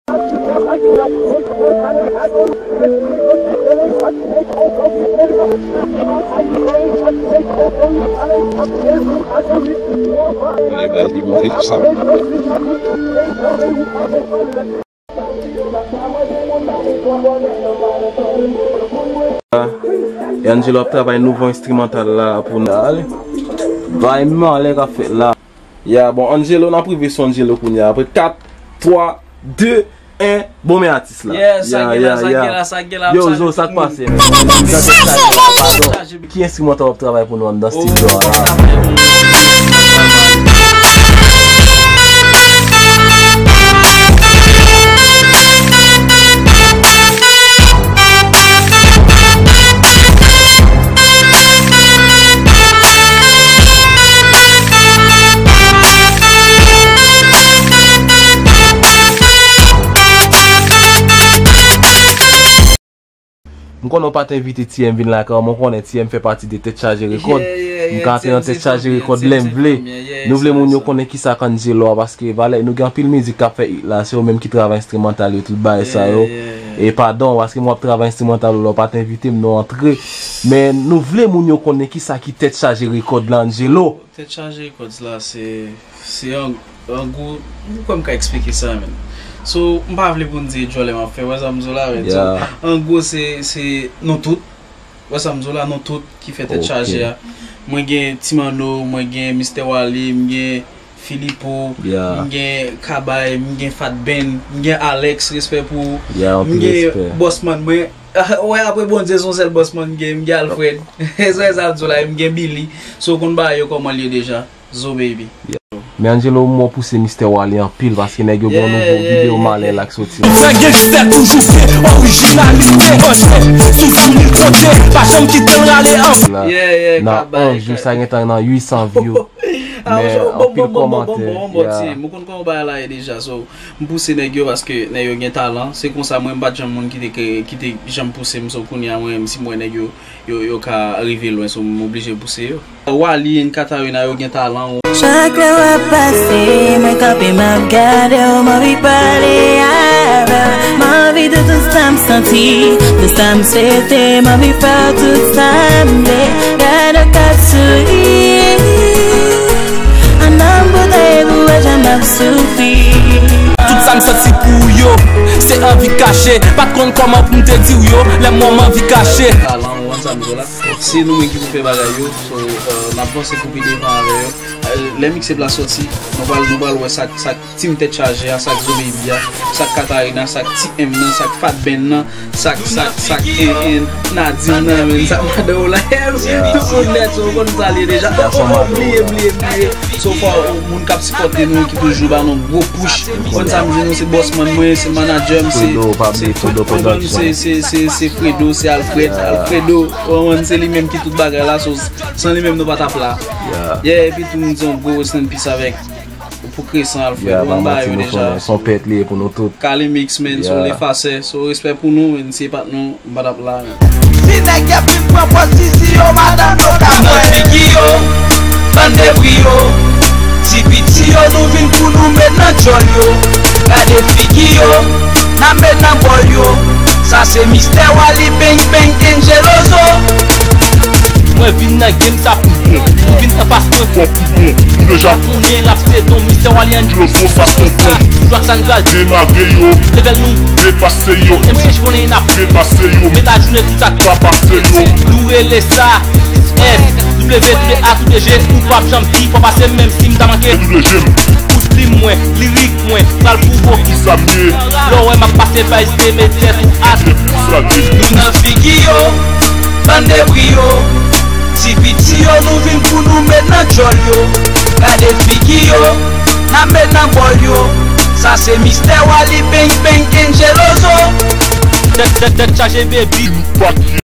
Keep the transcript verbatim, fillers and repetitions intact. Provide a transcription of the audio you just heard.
E Angelo ap travay nouvo enstrimantal la pou nou. Bay malè k ap fèt la. Ya, bon, Angelo, n ap rive sou Angelo kounye a. Apre kat, twa, de, en, bon, men atis la. Yeah, sa gen la, sa gen la, sa gen la. Yo, Zo, sa k pase, men? Ki enstrimantal w ap travay pou nou anndan estidyo a la? M konnen w pa t envite T M vin lakay w, men w konnen T M fè pati de Tèt Chaje Rekòd. M ka antre nan Tèt Chaje Rekòd lè m vle. Nou vle moun yo konnen kisa k Angelo a, paske valè, nou gen anpil mizik k ap fè hit la, se yo menm ki travay enstrimantal yo, tout bagay sa yo. E padon, paske mwen ap travay enstrimantal ou la, w pa t envite m, nou antre. Men nou vle moun yo konnen kisa ki Tèt Chaje Rekòd la, Angelo. Tèt Chaje Records la, se, se an, an gwo, m kwè m ka eksplike sa, menn. So, m pa vle pou n di djòlè m ap fè, wè sa m di w la, menn. So, an gwo, se, se nou tout, wè sa m di w la, nou tout ki fè Tèt Chaje a. Mwen gen Ti Manno, mwen gen Mistè Wally, m gen Filipo, m gen Kabay, m gen Fat Ben, m gen Alex, respè pou ou. M gen Bossman, mwen, wè, apre Bondye, se yon sèl Bossman m gen, m gen Alfred. Se sa m di w la, m gen Billy. So, w konn bagay yo kòman l ye deja. Zo baby. Men Angelo, m wè w pouse Mistè Wally anpil, paske nèg yo gen yon nouvo videyo malè la k soti. Frè Gangstè toujou fre, orijinalite, anchè, sou sou mil kote, pa janm kite l rale an. Nan on jou, sa gentan nan uit san view. Men anpil kòmantè. Mwen konn kòman bagay la ye deja, so, m pouse nèg yo paske nèg yo gen talan. Se konsa mwen m pa t janm moun ki te, ki te janm pouse m, so kounye a mwen menm si m wè nèg yo, yo, yo ka rive lwen, so m oblije pouse yo. Wally and Katarina yo gen talan. Chak lè w ap pase, mwen kanpe m ap gade w, m anvi pale avè w, m anvi di w tout sa m santi, tout sa m swete, m anvi fè w tout sa m vle. Gade w k ap souri, an nonm pou tande pou wè jan m ap soufri. Tout sa m santi pou yo, se anvi kache. Pa t konn kòman pou m te di w yo, lè m wè w m anvi kache. Talan, w konn sa m di w la. Se nou menm ki pou fè bagay yo. So, euh, n ap vanse pou pi devan avè yo. Euh, lè mixtape la sòti, nou pral, nou pral wè sa, sa Team Tèt Chaje a, sa k Zo Baby a, sa k Katarina, sa k T M nan, sa k Fat Ben nan, sa k, sa k, sa k, en, en, Nadine nan, men sa madan w la, tout moun nèt, so w konn sa l ye deja. Oh, oh, oh, bliye, bliye, bliye. So far, moun k ap sipòte nou, ki toujou ba nou gwo push. Konn sa m di nou, se Bossman mwen, se manager m, se, se, se, se, se Fredo, se Alfred, Alfredo, w konprann, se li menm ki tout bagay la, so, san li menm nou pa t ap la. Yeah, epi tou m di yon gwo rest in peace avèk pou Kresan Alfred, ou konn bagay yo deja. Son pèt li ye pou nou tout. Kalimix, man, so lefasè, so respè pou nou, men si se pa t nou, m pa t ap la, man. Si nèg y ap vin pran pòz zizi yo, madanm yo ka kwè. Nan figi yo, bann debri yo. Ti piti yo, nou vin pou nou met nan djòl yo. Gade figi yo, n ap met nan bòl yo. Sa se Mistè Wally, Bang Bang, Angelozo. Mwen vin nan game sa pou bon. Vin anfas mwen fò pou bon. Nou deja konnen l ap se don, Mistè Wally Angelozo sa tonton. Jwa sa n pral demare yo. Level nou depase yo. M C H konnen n ap trepase yo. Met lajounen tout sa k pa pase yo. Nou rele sa S W, tout de A, tout de G, ou p ap janm di fò pase menm si m ta manke. Tout de G m. Kout plim mwen, lirik mwen, pral pwouve w kisa m ye. Lè w wè m ap pase, pa ezite met tèt ou atè. Nou nan figi yo, bann debri yo. Ti piti yo, nou vin pou nou met nan djòl yo. Gade figi yo, n ap met nan bòl yo. Sa se Mistè Wally, Bang Bang, Angelozo. Tèt, tèt, tèt chaje, baby.